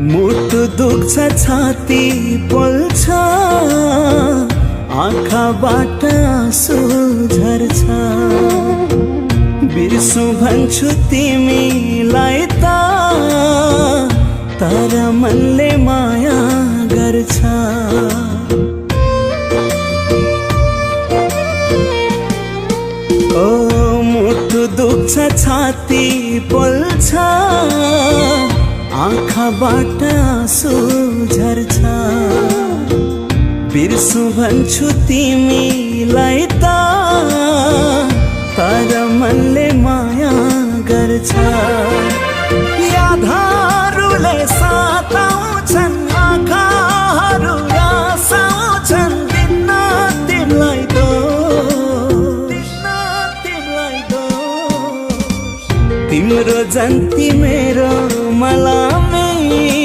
मुटु दुख्छ छाती पोल्छ आँखाबाट आँसु झर्छ बिर्सु भन्छु तिमीलाई त तर मनले माया गर्छ ओ मुटु दुख्छ छाती पोल्छ आँखाबाट आँसु झर्छ बिर्सु भन्छु तिमीलाई त तर मनले माया गर्छ यादहरूले सताउँछन् आँखाहरू आसाउँछन् दिन तिमीलाई दोष तिम्रो जन्ती मेरो मलाई